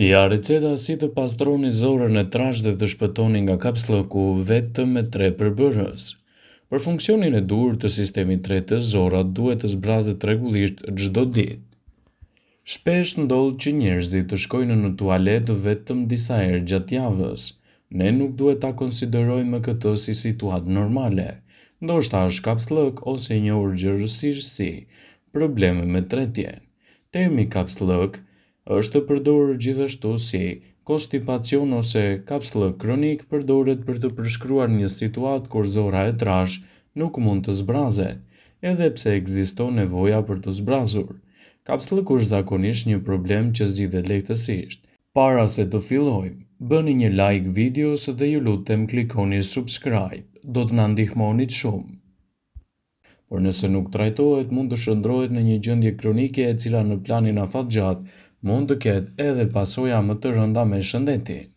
Ja receta si të pastroni zorrën e trashë dhe të shpëtoni nga kapsllëku vetëm me tre përbërës. Për funksionin e duhur të sistemit tretës, zorra duhet të zbrazet rregullisht çdo ditë. Shpesh ndodh që njerëzit të shkojnë në tualet vetëm disa herë gjatë javës. Ne nuk duhet ta konsiderojmë këtë si situatë normale. Ndoshta është kapsllëk ose i njohur gjerësisht si probleme me tretjen. Termi kapsllëk është përdorur gjithashtu si konstipacion ose kapsllëk kronik përdoret për të përshkruar një situatë kur zorra e trashë nuk mund të zbrazet, edhe pse ekziston nevoja për t'u zbrazur. Kapsllëku është zakonisht një problem që zgjidhet lehtësisht. Para se të fillojmë, bëni një like videos dhe ju lutem klikoni subscribe, do të na ndihmonit shumë. Por nëse nuk trajtohet, mund të shndërrohet në një gjendje kronike e cila në planin afatgjatë mund të ketë edhe pasoja më të rënda me shëndetin.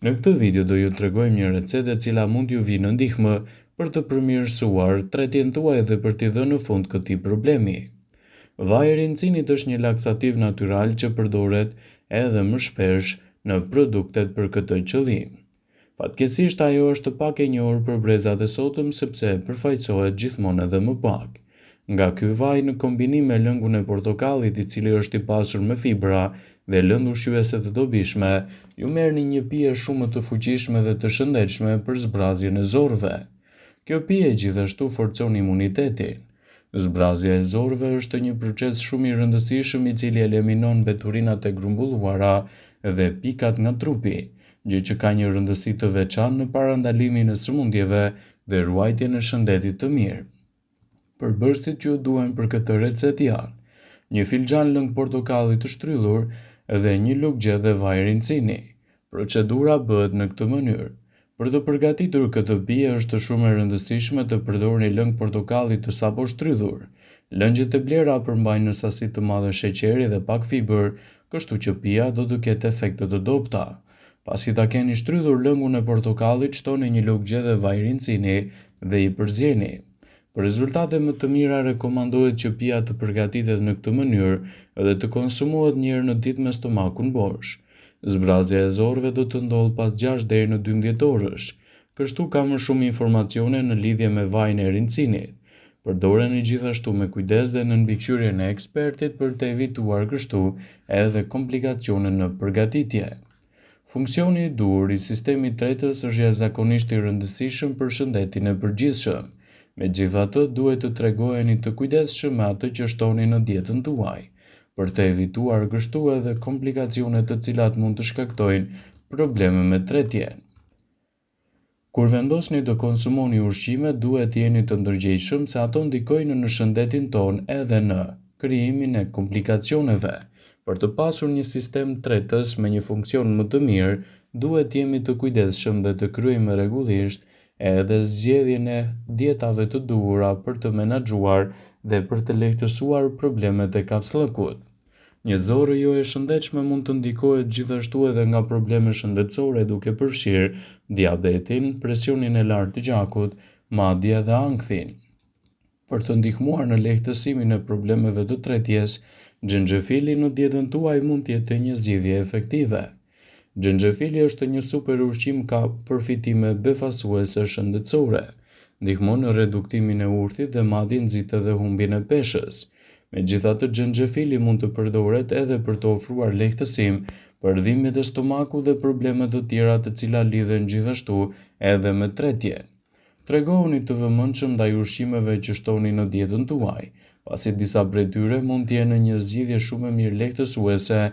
Në këtë video do ju tregojmë një recetë e cila mund t'ju vijë në ndihmë për të përmirësuar tretjen tuaj dhe për t'i dhënë fund këtij problemi. Vaji i rincinit është një laksativ natyral që përdoret edhe më shpesh në produktet për këtë qëllim. Fatkeqësisht ajo është pak e njohur për brezat e sotëm sepse përfaqësohet gjithmonë edhe më pak. Nga ky vaj në kombinim me lëngun e portokallit i cili është i pasur me fibra dhe lëndë ushqyese të dobishme, ju merrni një pije shumë më të fuqishme dhe të shëndetshme për zbrazjen e zorrëve. Kjo pije gjithashtu forcon imunitetin. Zbrazja e zorrëve është një proces shumë i rëndësishëm i cili eliminon mbeturinat e grumbulluara dhe pikat nga trupi, gjë që ka një rëndësi të veçantë në parandalimin e sëmundjeve dhe ruajtjen e shëndetit të mirë. Përbërësit që ju duhen për këtë recetë janë: një filxhan lëng portokalli të shtrydhur dhe një lugë gjethe vaj rincini. Procedura bëhet në këtë mënyrë. Për të përgatitur këtë pije është shumë e rëndësishme të përdorni lëng portokalli të sapo shtrydhur. Lëngjet e blera përmbajnë në sasi të madhe sheqeri dhe pak fibër, kështu që pija do të ketë efekte të dobëta. Pasi ta keni shtrydhur lëngun e portokallit, shtoni një lugë gjethe vaj rincini dhe i përzieni. Për rezultate më të mira rekomandohet që pija të përgatitet në këtë mënyrë dhe të konsumohet një herë në ditë me stomakun bosh. Zbrazja e zorrëve do të ndodhë pas gjashtë deri në 12 orësh. Kështu ka më shumë informacione në lidhje me vajin e rincinit. Përdoreni gjithashtu me kujdes dhe nën mbikëqyrjen e ekspertit për të evituar kështu edhe komplikacione në përgatitje. Funksioni i duhur i sistemit tretës është jashtëzakonisht i rëndësishëm për shëndetin e përgjithshëm. Megjithatë, duhet të tregoheni të kujdesshëm me atë që shtoni në dietën tuaj, për të evituar kështu edhe komplikacione të cilat mund të shkaktojnë probleme me tretjen. Kur vendosni të konsumoni ushqime, duhet të jeni të ndërgjegjshëm se ato ndikojnë në shëndetin tonë edhe në krijimin e komplikacioneve. Për të pasur një sistem tretës me një funksion më të mirë, duhet të jemi të kujdesshëm dhe të kryejmë rregullisht edhe zgjedhjen e dietave të duhura për të menaxhuar dhe për të lehtësuar problemet e kapsllëkut. Një zorrë jo e shëndetshme mund të ndikohet gjithashtu edhe nga probleme shëndetësore duke përfshirë diabetin, presionin e lartë të gjakut, madje edhe ankthin. Për të ndihmuar në lehtësimin e problemeve të tretjes, xhenxhefili në dietën tuaj mund të jetë një zgjidhje efektive. Xhenxhefili është një super ushqim ka përfitime befasuese shëndetësore. Ndihmon në reduktimin e urthit dhe madje nxit edhe humbjen e peshës. Megjithatë, xhenxhefili mund të përdoret edhe për të ofruar lehtësim për dhimbjet e stomakut dhe probleme të tjera të cilat lidhen gjithashtu edhe me tretjen. Tregohuni të vëmendshëm ndaj ushqimeve që shtoni në dietën tuaj, pasi disa prej tyre mund të jenë një zgjidhje shumë e mirë lehtësuese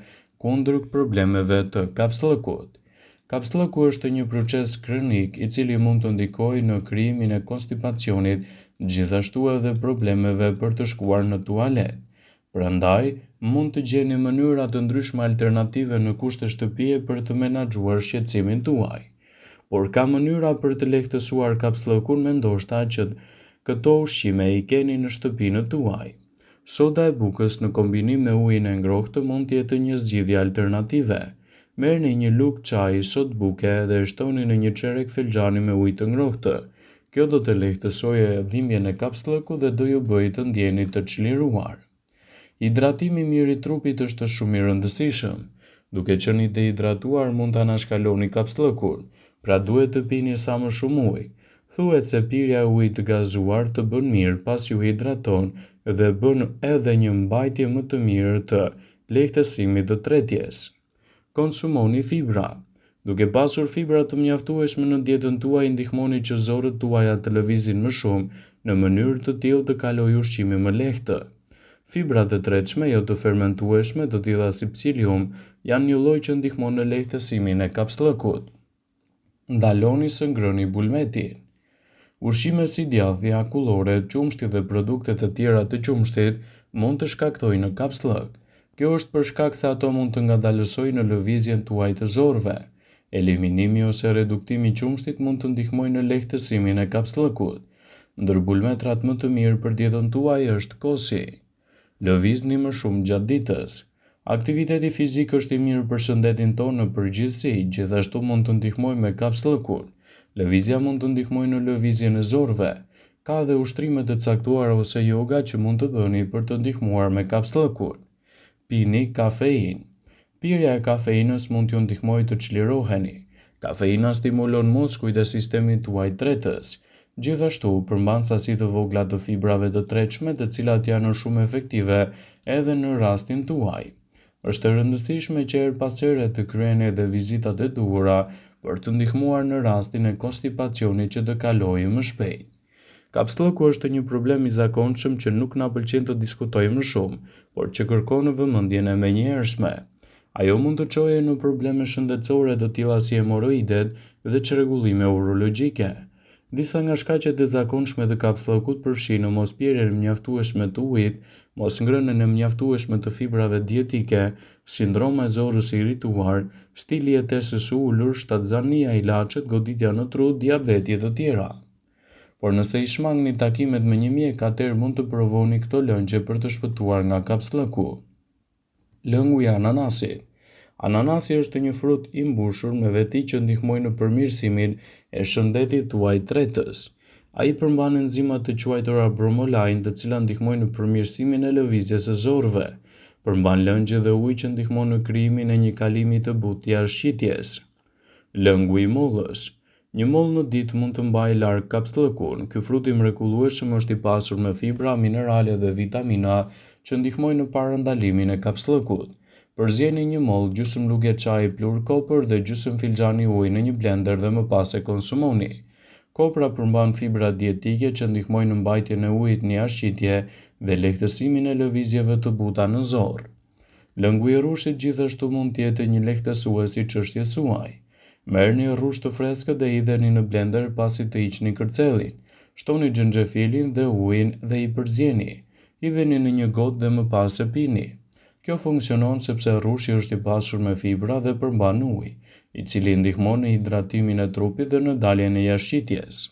kundër problemeve të kapsllëkut. Kapsllëku është një proces kronik i cili mund të ndikojë në krijimin e konstipacionit, gjithashtu edhe problemeve për të shkuar në tualet. Prandaj, mund të gjeni mënyra të ndryshme alternative në kushte shtëpie për të menaxhuar shqetësimin tuaj. Por ka mënyra për të lehtësuar kapsllëkun me ndoshta që këto ushqime i keni në shtëpinë tuaj. Soda e bukës në kombinim me ujin e ngrohtë mund të jetë një zgjidhje alternative. Merrni një lugë çaji sodë buke dhe e shtoni në një çerek filxhani me ujë të ngrohtë. Kjo do të lehtësojë dhimbjen e kapsllëkut dhe do ju bëjë të ndjeni të çliruar. Hidratimi i mirë i trupit është shumë i rëndësishëm. Duke qenë i dehidratuar mund të anashkaloni kapsllëkun, pra duhet të pini sa më shumë ujë. Thuhet se pirja e ujit të gazuar të bën mirë pasi ju hidraton dhe bën edhe një mbajtje më të mirë të lehtësimit të tretjes. Konsumoni fibra. Duke pasur fibra të mjaftueshme në dietën tuaj ndihmoni që zorrët tuaja të lëvizin më shumë në mënyrë të tillë të kalojë ushqimi më lehtë. Fibrat e tretshme jo të fermentueshme të tilla si psyllium janë një lloj që ndihmon në lehtësimin e kapsllëkut. Ndaloni së ngrëni bulmetin. Ushqime si djathi, akullore, qumështi dhe produkte të tjera të qumështit mund të shkaktojnë kapsllëk. Kjo është për shkak se ato mund të ngadalësojnë lëvizjen tuaj të zorrëve. Eliminimi ose reduktimi i qumështit mund të ndihmojë në lehtësimin e kapsllëkut. Ndër bulmetrat më të mirë për dietën tuaj është kosi. Lëvizni më shumë gjatë ditës. Aktiviteti fizik është i mirë për shëndetin tonë në përgjithësi, gjithashtu mund të ndihmojë me kapsllëkun. Lëvizja mund të ndihmojë në lëvizjen e zorrëve. Ka dhe ushtrime të caktuara ose yoga që mund të bëni për të ndihmuar me kapsllëkun. Pini kafeinë. Pirja e kafeinës mund t'ju ndihmojë të çliroheni. Kafeina stimulon muskujt e sistemit tuaj tretës. Gjithashtu, përmban sasi të vogla të fibrave të tretshme të cilat janë shumë efektive edhe në rastin tuaj. Është e rëndësishme që herë pas here të kryeni edhe vizitat e duhura për të ndihmuar në rastin e konstipacionit që të kalojë më shpejt. Kapsllëku është një problem i zakonshëm që nuk na pëlqen të diskutojmë shumë, por që kërkon vëmendjen e menjëhershme. Ajo mund të çojë në probleme shëndetësore të tilla si hemorroidet dhe çrregullime urologjike. Disa nga shkaqet e zakonshme të kapsllëkut përfshijnë mospirjen e mjaftueshme të ujit, mosngrënien e mjaftueshme të fibrave dietike, sindroma e zorrës së irrituar, stili i jetesës së ulur, shtatzania, ilaçet, goditja në tru, diabeti e të tjera. Por nëse i shmangni takimet me një mjek, atëherë mund të provoni këto lëngje për të shpëtuar nga kapsllëku. Lëngu i ananasit. Ananasi është një frut i mbushur me veti që ndihmojnë në përmirësimin e shëndetit tuaj tretës. Ai përmban enzima të quajtura bromelain, të cilat ndihmojnë në përmirësimin e lëvizjes së zorrëve. Përmban lëngje dhe ujë që ndihmon në krijimin e një kalimi të butë jashtëqitjes. Lëngu i mollës. Një mollë në ditë mund të mbajë larg kapsllëkun. Ky frut i mrekullueshëm është i pasur me fibra, minerale dhe vitamina që ndihmojnë në parandalimin e kapsllëkut. Përzieni një mollë, gjysmë luge çaji pluhur kopër dhe gjysmë filxhani ujë në një blender dhe më pas e konsumoni. Kopra përmban fibra dietike që ndihmojnë në mbajtjen e ujit në jashtëqitje dhe lehtësimin e lëvizjeve të buta në zorrë. Lëngu i rrushit gjithashtu mund të jetë një lehtësues i çështjes suaj. Merrni rrush të freskët dhe hidheni në blender pasi të hiqni kërcellin. Shtoni xhenxhefilin dhe ujin dhe i përzieni. Hidheni në një gotë dhe më pas e pini. Kjo funksionon sepse rrushi është i pasur me fibra dhe përmban ujë, i cili ndihmon në hidratimin e trupit dhe në daljen e jashtëqitjes.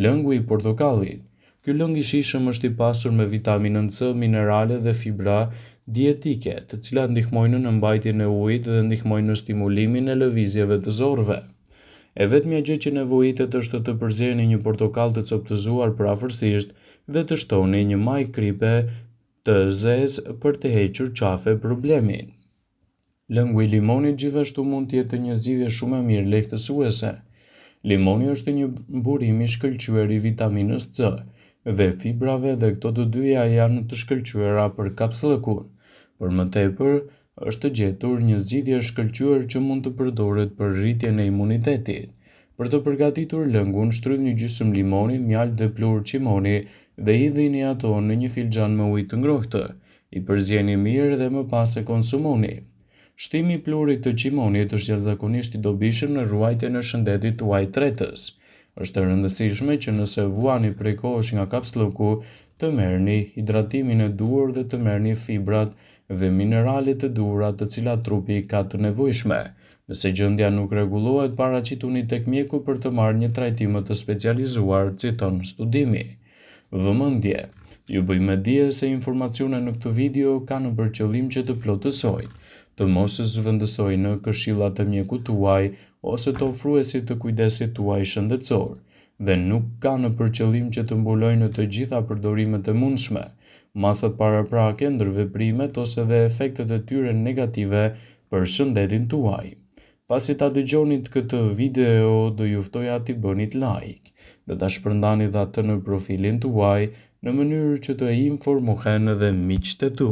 Lëngu i portokallit. Ky lëng i shijshëm është i pasur me vitaminën C, minerale dhe fibra dietike, të cilat ndihmojnë në mbajtjen e ujit dhe ndihmojnë në stimulimin e lëvizjeve të zorrëve. E vetmja gjë që nevojitet është të përzieni një portokall të copëzuar përafërsisht dhe të shtoni një majë kripe të zezë për të hequr qafe problemin. Lëngu i limonit gjithashtu mund të jetë një zgjidhje shumë e mirë lehtësuese. Limoni është një burim i shkëlqyer i vitaminës C dhe fibrave dhe këto të dyja janë të shkëlqyera për kapsllëkun. Për më tepër, është gjetur një zgjidhje e shkëlqyer që mund të përdoret për rritjen e imunitetit. Për të përgatitur lëngun, shtrydhni gjysmë limoni, mjaltë dhe pluhur qimoni dhe hidhini ato në një filxhan me ujë të ngrohtë. I përzieni mirë dhe më pas e konsumoni. Shtimi i pluhurit të qimonit është jashtëzakonisht i dobishëm në ruajtjen e shëndetit tuaj tretës. Është e rëndësishme që nëse vuani prej kohësh nga kapsllëku, të merrni hidratimin e duhur dhe të merrni fibrat dhe mineralet e duhura të cilat trupi i ka të nevojshme. Nëse gjendja nuk rregullohet, paraqituni tek mjeku për të marrë një trajtim më të specializuar, citon studimi. Vëmendje! Ju bëj me dije se informacionet në këtë video kanë për qëllim që të plotësojnë, të mos zëvendësojnë këshillat e mjekut tuaj ose të ofruesit të kujdesit tuaj shëndetësor dhe nuk kanë për qëllim që të mbulojnë të gjitha përdorimet e mundshme, masat paraprake, ndërveprimet ose dhe efektet e tyre negative për shëndetin tuaj. Pasi ta dëgjonit këtë video, do ju ftoja t'i bënit like dhe ta shpërndanit atë në profilin tuaj në mënyrë që të informohen edhe miqtë e tu.